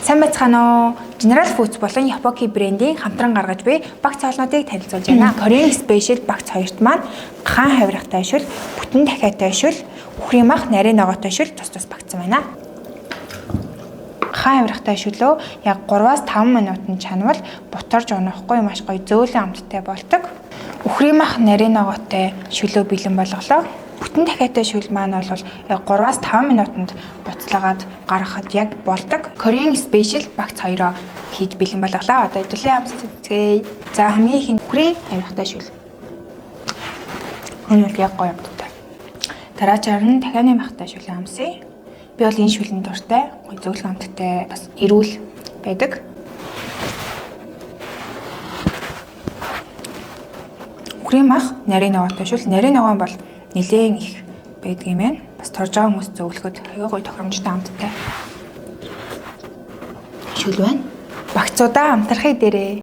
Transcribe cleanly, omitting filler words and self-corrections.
Сайн байцгаана уу? General Foods болон Yopoki брендийн хамтран гаргаж буй багц хоолнуудыг танилцуулж байна. Korean Special багц хоёрт маань гахан хавиргатай шүл, бүтэн дахиатай шүл, үхрийн мах, нарийн ногоотой шүл тус тус багтсан байна. Гахан хавиргатай шүлөө яг 3-5 минутанд чанвал бутарж унахгүй маш гоё зөөлөн амттай болдог. Үхрийн мах, нарийн ногоотой шүлөө бэлэн болголоо. Бүтэн дахиатай шүл маань бол яг 3-5 минутанд буцлагаад гаргахад яг болдог. Korean Special багц хоёроо хийж бэлэн болголоо. Одоо хэдүүлээ амсаж үзье. За, хамгийн ихэнд үхрийн хавиргатай шүл. Энэ бол яг гоё амттай. Дараачаар нь дахианы махтай шүлээ амсъя. Би бол энэ шүлэнд дуртай. Гоё зөөлхөн амттай, бас эрүүл байдаг. Үхрийн мах, нарийн ногоотой шүл. Нарийн ногоон бол нэлээн их байдаг юм байна. Бас торж байгаа хүмүүс зөвлөхөд аюу гоё тохиромжтой амттай шүл байна. Багцуудаа амтрахыг дээрээ.